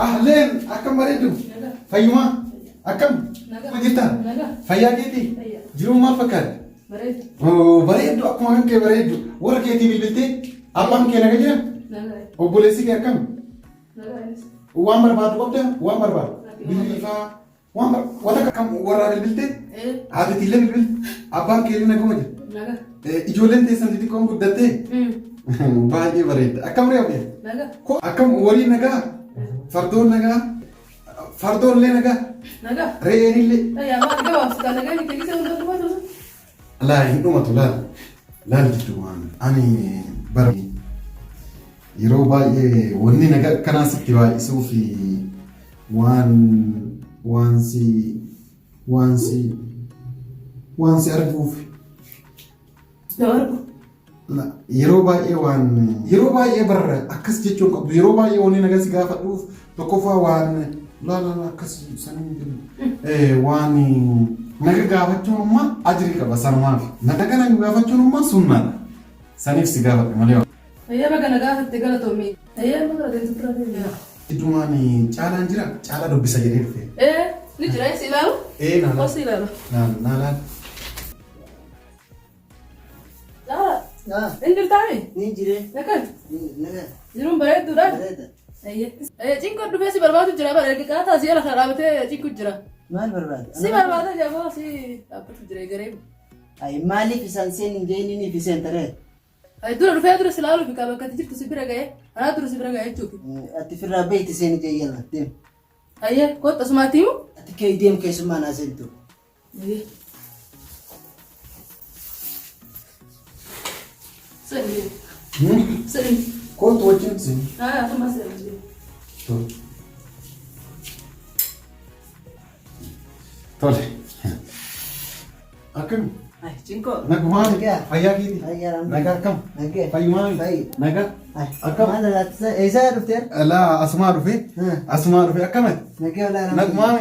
Ahleen, akkam bareeddu? Fayyumaa? Akkam? Nagaa. Ma jirta? Nagaa. Fayyaa keetii? Fayyaa. Jiruun maal fakkaata? Bareedu. Oo, bareeddu, akkuma kan kee bareeddu. Warra keetii bilbiltee? Abbaan kee naga jira? Nagaa. Obboleessi kee akkam? Nagaa innis. Waan barbaaddu qabda? Waan barbaaddu? Bilbilifaa? Waan barbaaddu? Wanta akkam warraa bilbiltee? Ee. Haatiitiillee bilbilte? Abbaan kee illee naguma jira? Nagaa. Ijoolleen teessan xixiqqoon guddattee? Baay'ee bareedda. Akkam ree ofii? Nagaa. Akkam waliin nagaa? Fardoon nagaa? Fardoon illee nagaa? Nagaa. Re'een illee? Yaa maal gabaabsitaa nagaa ni teessisa hunda dhumatu. Laa hin dhumatu laal. Laal jiddumaan ani bara yeroo baay'ee wanni nagaa akkanaa sitti baay'isuu fi waan waan si waan si waan si arguuf Na argu. Yeroo baay'ee waan yeroo baay'ee barra akkas jechuun qabdu, yeroo baay'ee wanni nagaa si gaafadhuuf tokkoffaa waan laa laa laa akkas sanii jedhu waan naga gaafachuun ummaa ajrii qaba, sanumaaf naga naga gaafachuun ummaa sunnaadha, saniif si gaafadhe malee. Ayyee, baga na gaafatte, galatoomi. Ayyee, amma gara deemtu bira deemna. Iddumaan caalaan jira, caalaa dubbisa jedhee dhufe. Ee, ni jira, si ilaalu? Ee, naa laal. Si ilaalu. Naa naa laal. Caalaa. Ah, Hin jirtaami? ni jire. Nakan. Naga. Jiruun bareedduudha. Bareeda. Ayyee. Ayyee, cinqoo dhufee si barbaadu jira bara erga qaataa si ala kana dhaabatee cinqu jira. Maal barbaada? Si barbaada jaboo si dhaabbatu jira egeree. Ay, maaliif isaan seen hin geenyiniif iseen taree? Ay, dura dhufee dura si ilaaluuf qaba bakka ati jirtu si bira ga'ee. Anaa dura si bira ga'ee jechuufi. Ati firraa beekti seen ijee yalla deem. Ayyee, kottu asumaatti himu. Ati kee deem, keessummaa naa seentu. Ayyee. Sadi. Sadi. Kootu wajjin sin. Ah, asuma sadi. Tole. Tole. Akkam? Ay, cinqoo. Nagumaa? Nagaa. Fayyaa keeti? Fayyaa alhamdulillah. Nagaa akkam? Nagaa. Fayyumaa? Fayyi. Nagaa. Ay, Akkam? maal laatisa? Eessaa dhuftee? Laa, asumaa dhufe. Asumaa dhufe, akkamati? Nagaa walaa. Nagumaa?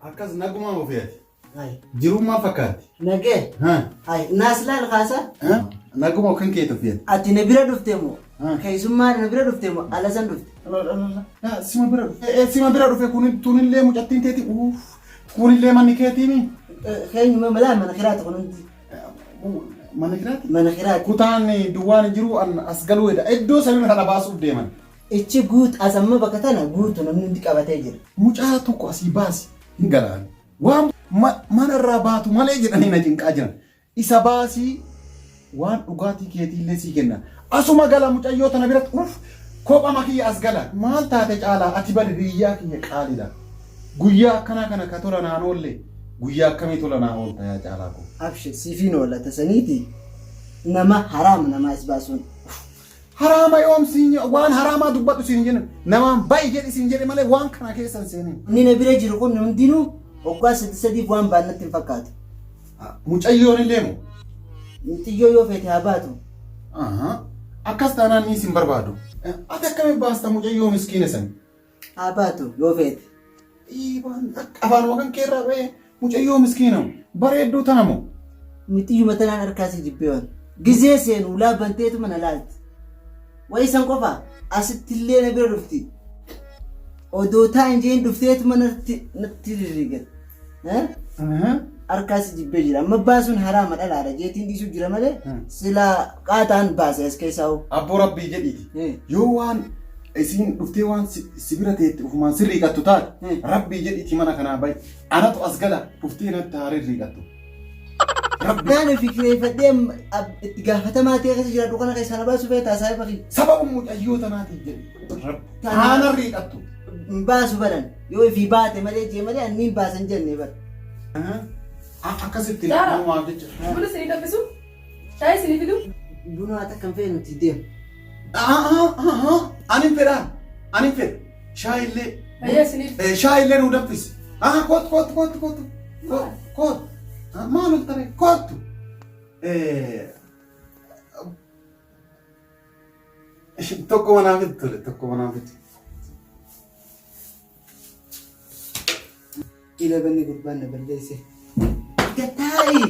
Akkas nagumaa ofii ati. Ay, Jiruun maal fakkaatti? Nagaa. Haa? Ay, naas laal kaasa. Naguma kan keetu ofii ati. Ati na bira dhufte moo? Ah. Keessummaa na bira dhufte moo? Ala san dhufte? Sima bira dhufe. Sima bira dhufe, kun tunillee mucattiin teeti. Uff. Kunillee manni keetiimi. Keenyuma malaa, mana kiraati kun hundi. Mana kiraati? Mana kiraati. Kutaan duwwaan hin jiru, an as galuu hedha. Iddoo sanirra kana baasuuf deeman. Ichi guut as amma bakka tana guutu namni hundi qabatee jira. Mucaa tokko asii baasi hin galaan. Waan manarraa baatu malee jedhanii na cinqaa jiran. Isa baasii waan dhugaatii keetiillee sii kenna. Asuma gala mucayyoo tana biratti, uff, kophama kiyya as gala. Maal taate caalaa, ati bari riyyaa kiyya qaaliidha. Guyyaa akkanaa kana ka tola naan oolle, guyyaa akkamii tola naa oolta yaa caalaa koo? Abshir, siifiin oola tasaniiti, nama haraam namaa as baasuun. Haraama yoom siin waan haraamaa dubbadhu siin jennu, namaan ba'i jedhi siin jedhe malee waan kana keessa hin seenin. Inni na bira jiru kun hundinuu waggaa sadi sadiif waan ba'an natti hin fakkaatu. Mucayyoon illee moo? Mucayyoo yoo feete haa baatu. Akkas taanaan ni sin barbaadu. Ati akkamiin baasta mucayyoo miskiina san? Haa baatu yoo feete. Dhiibaan akka afaanuma kan keerraa ba'ee, mucayyoo miskiina bareedduu tana moo? Mucayyuma tanaan harkaa si jibbee waan. Gizee seenu ulaa banteetu mana laalti. Wayi san qofa, asittillee na bira dhufti. Odoo taa'in jeen dhufteetuma natti natti rirrigan. Harkaa si jibbee jira. Amma baasuun haraama dhalaadha jeetiin dhiisuu jira malee silaa qaataan baase as keessaa hoo. Abboo, rabbii jedhiiti. Yoo waan isiin dhuftee waan si bira teette ufumaan si riiqattu taate, rabbii jedhiiti mana kanaa bahi. Anatu as gala, dhuftee natti haa rirriiqattu. Rabbi. Naan ofii kireeffadhee itti gaafatamaa ta'e keessa jiraadhu kana keessaa na baasuu feetaa, saahiba kiyya? Sababa mucayyoo tanaatiif jedhi. Rabbi. Haana riiqattu. Hin baasu baran, yoo ifii baate malee jee malee anni hin baasan jenne bara. Akkasitti Jaara. namumaaf jecha. Buna isinii danfisu? Shaayii isinii fidu? Buna akka hin feene nuti deemu. Ani hin fedhaa. Ani hin fedha. Shaayillee. Ayyee, isiniif. Shaayillee nuu danfisi. Kootu, kootu, kootu, kootu. Kootu. Maal ol taree, kootu. Tokko manaa fidi, tole, tokko manaa fidi. Ila banni gurbaan na balleesse. Gattaa'i!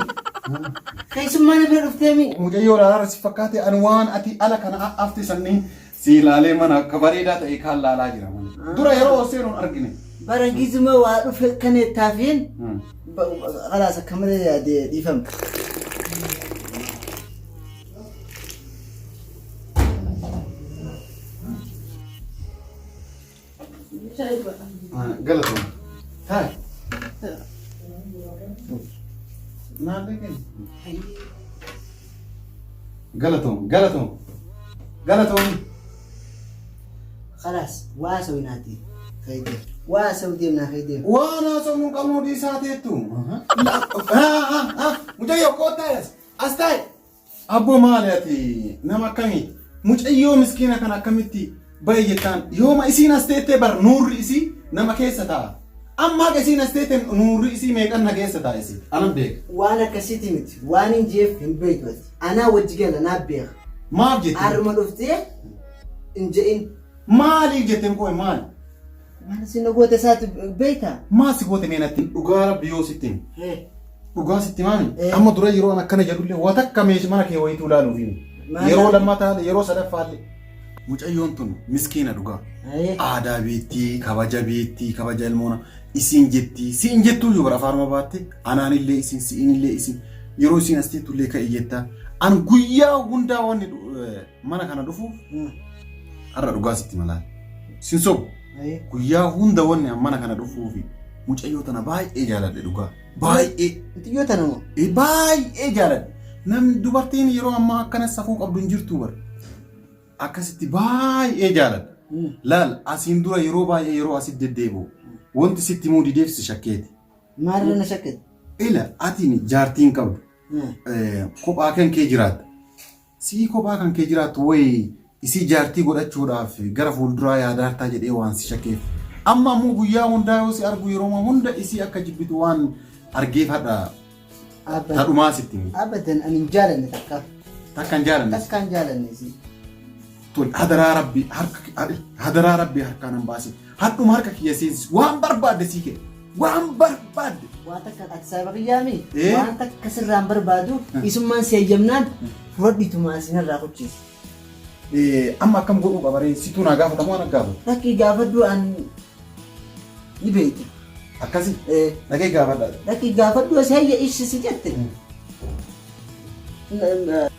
Keessummaa na bira dhuftee mi? Mucayyoo raara si fakkaate, ani waan ati ala kana afte sanniin Si ilaalee mana akka bareedaa ta'e kaan laalaa jira mana. Dura yeroo ol seenuun argine. Bara gizuma waa dhufe kan taafiin khalaas akka malee yaade dhiifama. Galatoomi. Taa'e. Naallee kenni. Galatoomi galatoomi galatoomi. Khalaas waa sawinaati fayyadee waa saw deemnaa fayyadee. Waan haasofnu hin qabnu dhiisaa teettu. Mucayyoo koottaa as as taa'e. Abboo maali ati nama akkamii mucayyoo miskiina kana akkamitti bahe jettaan yooma isiin as teettee bar nuurri isii nama keessa taa'a. Amma haqa isiin as teette nuurri isii meeqan na keessa taa'a isii anan beeka. Waan akkasiiti miti waan hin jeef hin beektu ati. Anaa wajji gala naa beeka. Maaf jette? Haruma dhuftee hin je'in. Maaliif jetteen koo maali? Waan isin na goote isaati beektaa? Maal si goote mee natti dhugaa rabbi yoo sitti hime. Dhugaa sitti himaami. Amma dura yeroo an akkana jedhullee waa takka meesha mana kee wayituu ilaaluuf himi. Yeroo lammataa yeroo sadaffaallee. Mucayyoon tun miskiina dhugaa. Aadaa beektii, kabaja beektii, kabaja ilmoona isiin jettii, siin jettuu yoo bara afaanuma baatte anaanillee isin si'inillee isin yeroo isiin as teettullee ka'i jettaa. An guyyaa hundaa wanni mana kana dhufuuf har'a dhugaa sitti malaa. Sin sobu. Guyyaa hunda wanni an mana kana dhufuufi mucayyoo tana baay'ee jaaladhe dhugaa. Baay'ee. Mucayyoo tana moo? Baay'ee jaaladhe. Namni dubartiin yeroo ammaa akkana safuu qabdu hin jirtu bar. Akkasitti baay'ee jaaladha. Laal asiin dura yeroo baay'ee yeroo asitti deddeebi'u wanti sitti himuu dideef si shakkeeti. Maalirra na shakkite? Ila atiin jaartii hin qabdu. Kophaa kan kee jiraatta. Sii kophaa kan kee jiraattu wayi isii jaartii godhachuudhaaf gara fuulduraa yaadaartaa jedhee waan si shakkeef. Amma ammoo guyyaa hundaa yoo si argu yeroo hunda isii akka jibbitu waan argeef hadha tadhumaa sitti himi. Abadan ani hin jaalanne takka. Takka hin jaalanne. Takka hin jaalanne isii. Tole hadaraa rabbi harka hadaraa rabbi harkaan hin baasin. Hadhuma harka kiyya seensis waan barbaadde sii kenna. Waan barbaadde. Waa takka ati saahiba kiyyaami Ee. waan takka sirraan barbaadu isummaan si eeyyamnaan fudhadhiituma asinarraa kuchiisi. Amma akkam godhuu qaba ree situu naa gaafatamu waan gaafatu. Lakkii gaafadhu an ni beekta. Akkasi Ee. dhaqee gaafadha. Lakkii gaafadhu as hayya ishsi si jette.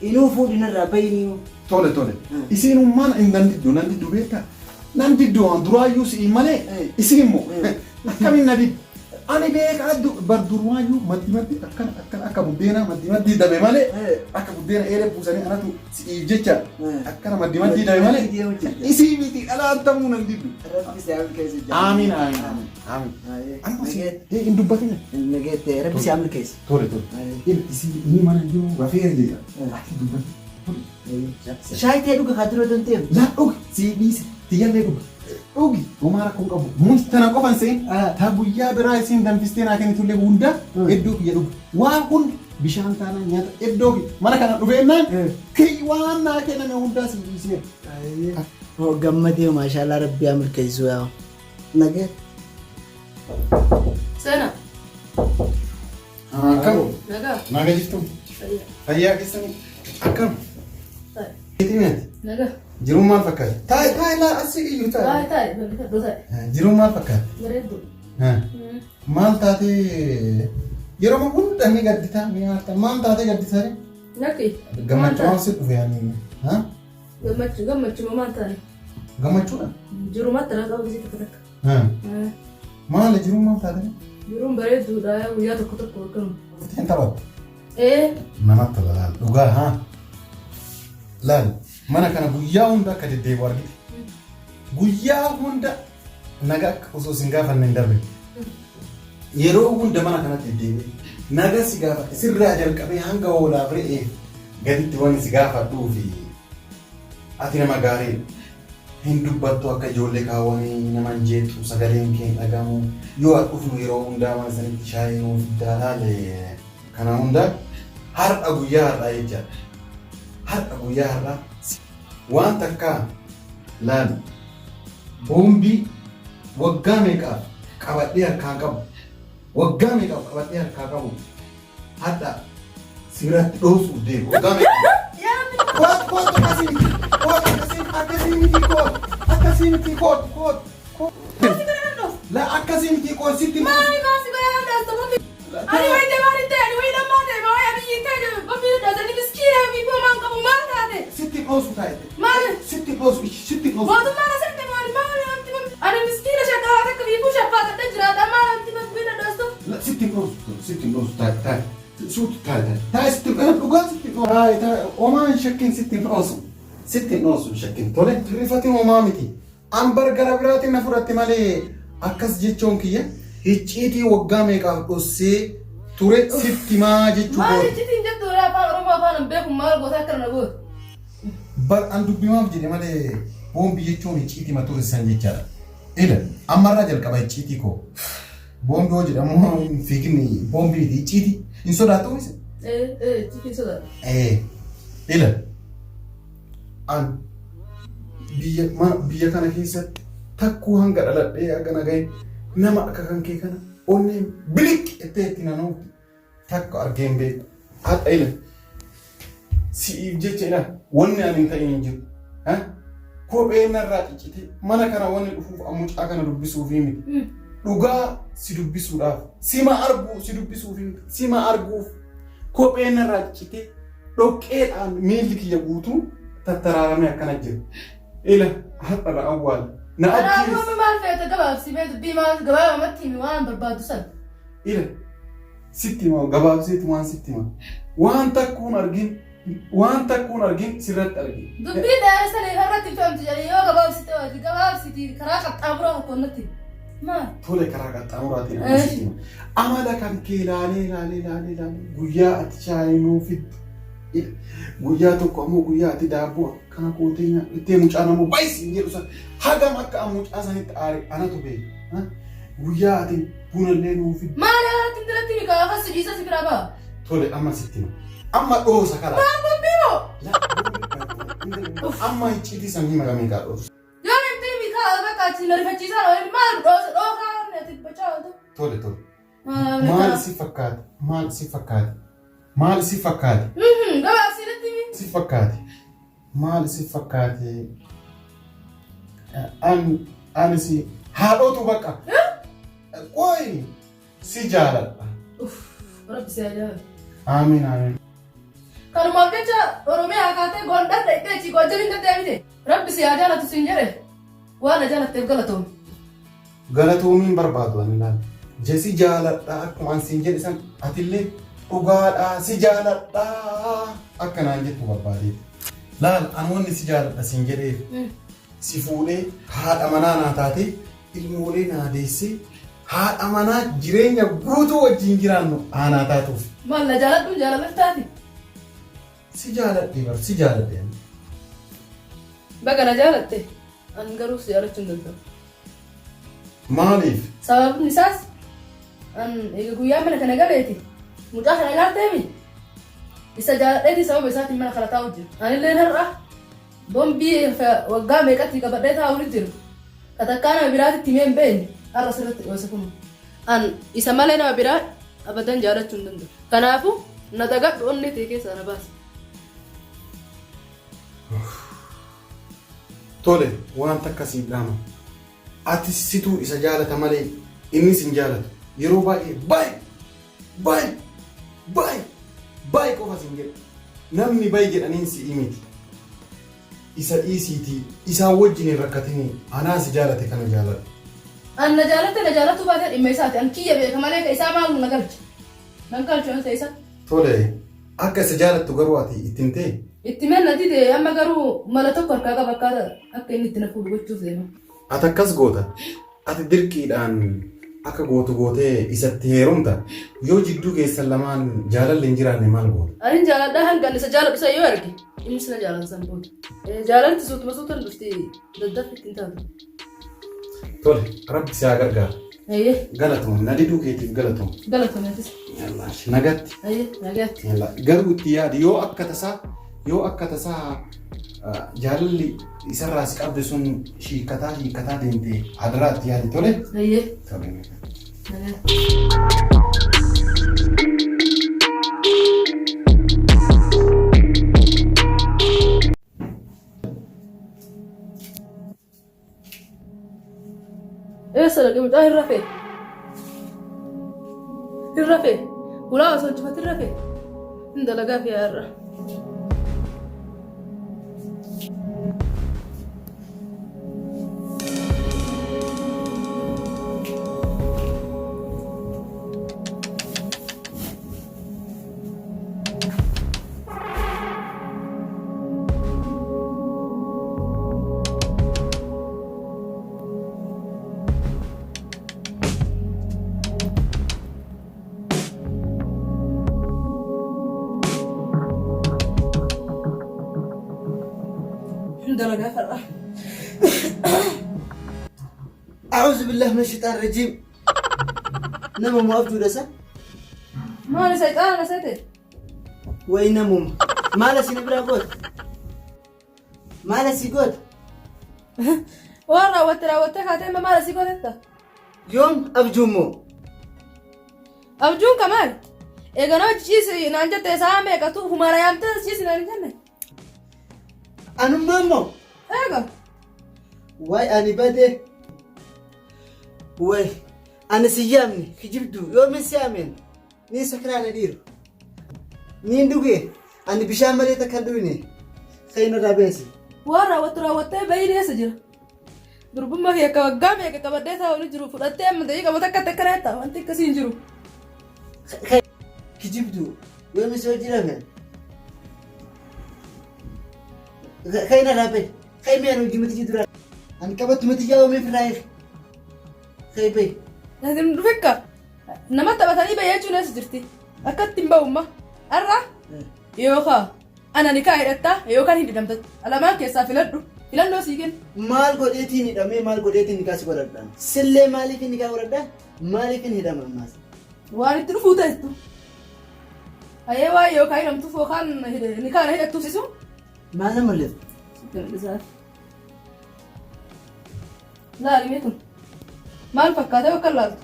Inuu fuudhi narraa bayinii. Tole tole. Isiin ummaan hin nan diddu nan diddu beektaa? Nan diddu waan duraayyuu si'ii malee isiin immoo akkamiin na diddu? Ani beekaa bar duraayyuu maddi maddi akkana akkana akka buddeenaa maddi maddii dabe malee akka buddeena eelee buusanii anatu si'iif jecha akkana maddi maddii dabe malee isii miti dhalaan tamuu nan diddu. Rabbi si haa milkeessu. Aamiin aamiin aamiin aamiin. Amma si hin dubbatin. Nageette rabbi si haa milkeessu. Tole tole. Isii inni mana jiru rafeera jedha. Ati dubbadhu. Shaayii ta'e dhuga kaa dura don ta'e. Laa dhugi sii dhiise tiyyallee dhugi. Dhugi homaa rakkoo hin qabu. Muus tana qofan seen ta guyyaa biraa isiin danfistee naa kennitullee hunda iddoo kiyya dhugi. Waan hunda bishaan taanaan nyaata iddoo kiyya mana kana dhufeennaan kiyya waan naa kenname hundaa sii dhiiseera. Hoo gammadee maashaallah rabbi haa milkeessu yaa. Nagee. Sena. Akkam? Nagaa. Naga jirtu? Fayyaa. Fayyaa keessanii? Akkam? Keetii Nagaa. Jiruun maal fakkaata? Taa'e taa'e laa asii iyyuu taa'e. Taa'e taa'e bal'ifadhu taa'e. Jiruun maal fakkaata? Bareeddu. Maal taatee yeroo hunda ni gadditaa ni aarta maal taatee gadditaa? Lakki. Gammachuun si dhufe yaani. Gammachuu gammachuu maal taane? Gammachuudha? Jirumatti na qaba gisee takka takka. Maali jiruun maal taate? Jiruun bareedduudha guyyaa tokko tokko akkanuma. Ittiin taphattu. Ee. Namatti tola laal dhugaa haa. Laal mana kana guyyaa hunda akka deddeebi'u argite. Guyyaa hunda naga akka osoo sin gaafanne hin darbe. Yeroo hunda mana kanatti deddeebi'e naga si gaafadhe sirraa jalqabee hanga hoolaaf re'ee gaditti wanni si gaafadhuu fi ati nama gaarii Hin dubbattu akka ijoollee kaawwanii nama hin jeeqxu sagaleen kee hin dhagahamu yoo at dhufnu yeroo hundaa mana sanitti shaayii nuu fiddaa laale kana hunda har'a guyyaa har'aa jechaadha har'a guyyaa har'aa waan takkaa laali boombii waggaa meeqaaf qabadhee harkaan qabu waggaa meeqaaf qabadhee harkaa qabu Hadha si biratti dhoosuuf deemu. Waggaa meeqa? Koot koot akkasii miti. Koot akkasii akkasii miti. dhoosu taa'e. Maali? Sitti dhoosu sitti dhoosu. Mootummaan asirratti maali maali wanti kun? Ani miskiina shakkaa takka fiifuu shaffaatadhee jiraadha maal wanti kun na dhoostu? Sitti dhoosu sitti dhoosu taa'e taa'e. Suutu taa'e taa'e. Taa'e sitti dhugaa sitti dhoosu. Taa'e taa'e homaa hin shakkin sitti dhoosu. Sitti dhoosu hin shakkin tole. Rifatiin homaa miti. An bar gara biraatiin na fudhatte malee akkas jechuun kiyya icciitii waggaa meeqaaf dhossee ture sitti himaa jechuu Maal kooti. icciitiin jettu walaa afaan Oromoo afaan hin beeku maal goota akka na gootu. Bar an dubbimaaf jedhe malee boombii jechuun icciitii ma ture san jechaadha. Ila ammarraa jalqaba icciitii koo. Boombii hoo jedhamu hin fiigni boombii miti icciitii hin sodaattu isa. Ee ee icciitiin sodaadha. Ee ila An biyya mana biyya kana keessatti takkuu hanga dhaladhee hanga na gahe nama akka kan kee kana onneen biliq jettee itti na noofte takka argee hin beeku. Har'a ila si'iif jecha ila wanni ani hin ta'in hin jiru. Ha? Kophee narraa ciccitee mana kana wanni dhufuuf an mucaa kana dubbisuufii miti. Dhugaa si dubbisuudhaaf sima arguu si dubbisuufii miti sima arguuf kophee narraa ciccitee Dhoqqeedhaan miilli kiyya guutuu tattaraaramee akkana jira. Ila har'a na awwaali. Na Kanaafuu ajjeesi. amma maal feeta gabaabsi mee dubbii maal gabaabamatti himi waan barbaaddu san. Ila sitti hima gabaabseeti waan sitti hima. Waan takkuun argin waan takkuun argin sirratti argin. Dubbii dheeressanii irratti hin fe'amtu jedhanii yoo gabaabsite waati gabaabsiti karaa qaxxaamuraa tokkoon natti himi. Maal? Tole karaa qaxxaamuraatiin amma sitti hima. Amala kan kee ilaalee ilaalee ilaalee ilaalee guyyaa ati shaayii nuu fiddu. Guyyaa tokko ammoo guyyaa ati daabboo akkana gootee nyaattee mucaan ammoo baay'isi hin jedhu san hagam akka an mucaa sanitti aare anatu beeka. Guyyaa ati bunallee nuu fiddu. Maal irratti hin diratti mika akkas si dhiisa si biraa ba'a. Tole amma sitti hima. Amma dhoosa karaa. Maal bobbii moo? Amma icciitii san hima meeqaa dhoosa. Yoo himtee mika bakka achi na rifachiisaa maal dhoosa dhoosaa ati bachaa ooltu. Tole tole. Maal si fakkaate? Maal si fakkaate? Maal si fakkaate? Gabaabsii natti himi. Si fakkaate? Maal si fakkaate? An ani si haadhotu bakka. Qoy si jaaladha. Uff, Rabbi si haa jaalatu. Amiin amiin. Kanumaaf jecha Oromiyaa kaatee Gondar dhaqxee achii Goojjamiin deddeebite. Rabbi si haa jaalatu siin jedhe. Waan na jaalatteef galatoomi. Galatoomiin barbaadu ani laal. Je si jaaladha akkuma an siin jedhe san atillee dhugaadha si jaaladha akka naan jettu barbaadeeti. Laal an wanni si jaaladha siin jedheef si fuudhee haadha manaa naa taatee ilmoolee naa deessee haadha manaa jireenya guutuu wajjin jiraannu aanaa taatuuf. Maal na jaaladhuun jaalala taati? Si jaaladhe bar si jaaladhe ani. Baga na jaalatte. An garuu si jaalachuu hin danda'u. Maaliif? Sababni isaas an eega guyyaa mana kana galeeti mucaa kana ilaalteemi isa jaaladheeti sababa isaatiin mana kana taa'u jira. Anilleen har'a bombii waggaa meeqatti qabadhee taa'u ni jiru. Ka takkaa nama biraatitti himee hin beekne har'a sirratti dhoose kun. An isa malee nama biraa abadan jaalachuu hin danda'u. Kanaafuu na dagadhu onnee tee keessaa na baasi. Tole waan takka siif dhaama. Ati situu isa jaalata malee inni sin jaalatu. Yeroo baay'ee baay baay baay baay qofa sin jedha. Namni bay jedhaniin si'ii miti. Isa dhiisiitii isaan wajjin hin rakkatinii anaa si jaalate kana jaaladhu. An na jaalatte na jaalatuu baate dhimma isaati. An kiyya beeka malee ka isaa maal na galcha. Nan galchu an ta isa. Tole akka isa jaalattu garuu ati itti himtee? Itti himeen na dide amma garuu mala tokko harkaa qaba akkaata akka inni itti na fuudhu gochuuf deema. Ati akkas goota? Ati dirqiidhaan akka gootu gootee isatti heerumta? Yoo jidduu keessan lamaan jaalalli hin jiraanne maal goota? Anin jaaladha hanga ani isa jaaladhu san yoo arge innis na jaalata san booda. Jaalalti suutuma suutan dhufti daddaffi ittiin taatu. Tole rabbi si haa gargaaru. Ayyee Galatoom na diduu keetiif galatoom. galatoom atis. Nagatti. Ayyee nagaatti. Garuu itti yaadi yoo akka tasaa yoo akka tasaa jaalalli isarraa si qabde sun hiikkataa hiikkataa deemte adaraa itti yaadi tole. Ayyee Tole. nagaatti. Eessa dhaqe mucaa hin rafee? Hin rafee? Ulaa osoo hin cufatin rafee? Hin dalagaa fi har'a. Dalagaa har'a. A'uuzu billahi mina shaytaan rajiim. Nama moo abjuudha sa? Maali sayxaana na seete? Wayi namuma. Maal asii na biraa goota? Maal asii goota? Waan raawwatte raawwattee kaatee amma maal asii gootetta? Yoom abjuun moo? Abjuun ka maali? Egaa nama ciisi naan jette sa'a meeqatu humana yaamtee ciisi naan hin jenne? Anummaa immoo? Eega. Wayi ani bade. Wayi ani si yaamne kijibduu yoomin si yaameen? Niin sakraana dhiiru. Niin dhuge ani bishaan malee takka hin dhuyne. Ka'i narraa beesi. Waan raawwattu raawwattee bahiin eessa jira? Durbummaa kee akka waggaa meeqa qabadhee taa'u ni jiru fudhattee amma daqiiqa takka takka reetta wanti akkasii hin jiru. Ka'i kijibduu yoomin si hojii rafe? Ka'i narraa bahi. Ka'i mee ani hojii miti dura. Ani qabattu miti yaa yoomiif irraa hiiki. Ka'i bahi. Hin dhufikka. Nama taphatanii bahee jechuun eessa jirti? Akkatti hin ba'umma. Har'a yookaan ana nikaa hidhatta yookaan hin hidhamta. Lamaan keessaa filadhu. Filannoo sii kenna. Maal godheetiin hidhamee maal godheetiin nikaa si godhadha? Sillee maaliif nikaa godhadha? Maaliif hin hidhama ammaas? Waan itti dhufuu teettu. Hayee waan yookaan hidhamtuuf yookaan nikaa na hidhattuuf sisu. Maal na mul'iftu? Sitti mul'isaaf. Laali mee kun. Maal fakkaata yoo akka laaltu?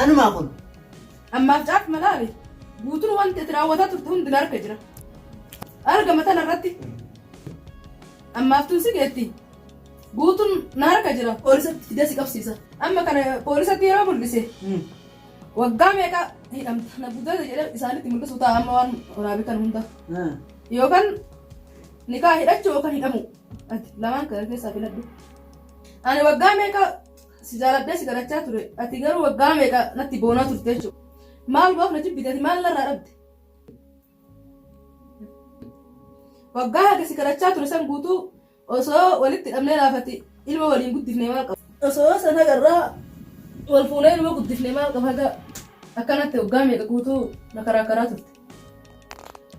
Anumaa kun. Ammaaf caafima laali. Guutuun wanti ati raawwataa turte hundi na harka jira. Argama tana irratti. Ammaaf tun si geetti. Guutuun na harka jira. Poolisatti fidee si qabsiisa. Amma kana poolisatti yeroo mul'ise. Waggaa meeqa hidhamta na guddate jedhee isaanitti mul'isu ta'a amma waan waraabe kan hunda. Yookaan nikaa hidhachuu yookaan hidhamuu. Ati lamaan kana keessaa filadhu. Ani waggaa meeqa si jaaladhee si kadhachaa ture. Ati garuu waggaa meeqa natti boonaa turte jechuudha. Maal baaf na jibbite ati maal narraa dhabde? Waggaa haga si kadhachaa ture san guutuu osoo walitti hidhamnee laafati ilma waliin guddifnee maal qaba? Osoo san hagarraa wal fuunee ilma guddifnee maal qaba haga akkanatti waggaa meeqa guutuu na karaa karaa turte.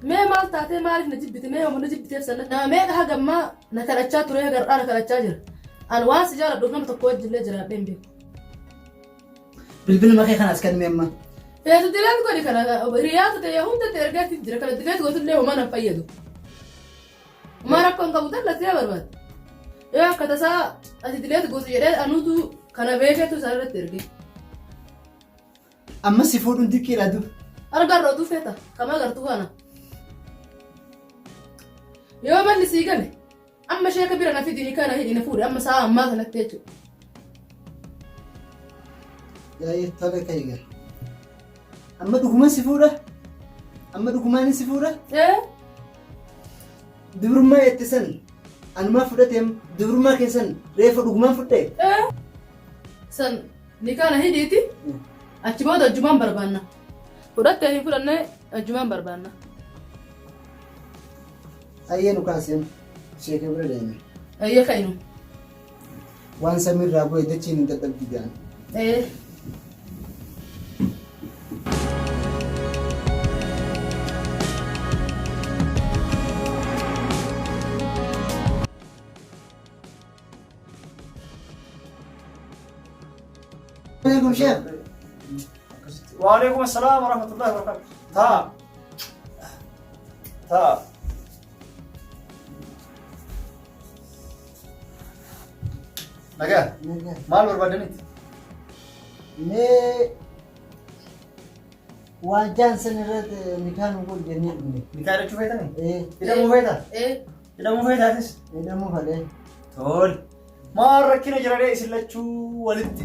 Mee maal taatee maaliif na jibbite mee yooma na jibbiteef sana nama meeqa haga ammaa na kadhachaa ture haga har'aa na kadhachaa jira. An waan si jaaladhuuf nama tokko wajjillee jiraadhee hin beeku. Bilbiluma kee kanaas kan amma. Feetu dileet godhi kana hiriyaatu ta'e hunda ta'e ergeetti jira kana dileet gootullee homaa nan fayyadu. Homaa rakkoo hin qabu dallatee barbaade. Yoo akka tasaa ati dileet gootu jedhee anuutu kana beekeetu isaan irratti erge. Amma si fuudhuun dirqiidha dur. Argarra oduu feeta kama agartuu kana. Yoo manni sii gale amma sheeka bira na fidi ni kana hidhi na fuudhe amma sa'a ammaa kanatti jechuudha. Yaa'ee tole ka'i gara. Amma dhuguman si fuudha? Amma dhugumaan si fuudha? Ee Dubrummaa jette san anumaa fudhateem dubrummaa keessan reefa dhugumaan fudhee? Ee san ni kana hidhiiti achi booda hojjumaan barbaanna. Fudhattee hin fudhanne hojjumaan barbaanna. Ayyee nu kaaseen sheeka bira deeme. Ayyee ka'inu. Waan samiirraa bu'e dachiin hin dadhabdu jedhan. Ee. Alaikum sheekh. Waalaikum assalam warahmatullahi wabarakatuh. Taa. Taa. Nagaa maal barbaadanitti? Mee waan jaan san irratti nikaa nu godhu jennee dhufne. Nikaa hidhachuu feetanii? Ee, Hidhamuu feetaa? Ee. Hidhamuu feetaatis? Hidhamuu fadhee. Tole. Maal rakkina jira ree isin lachuu walitti?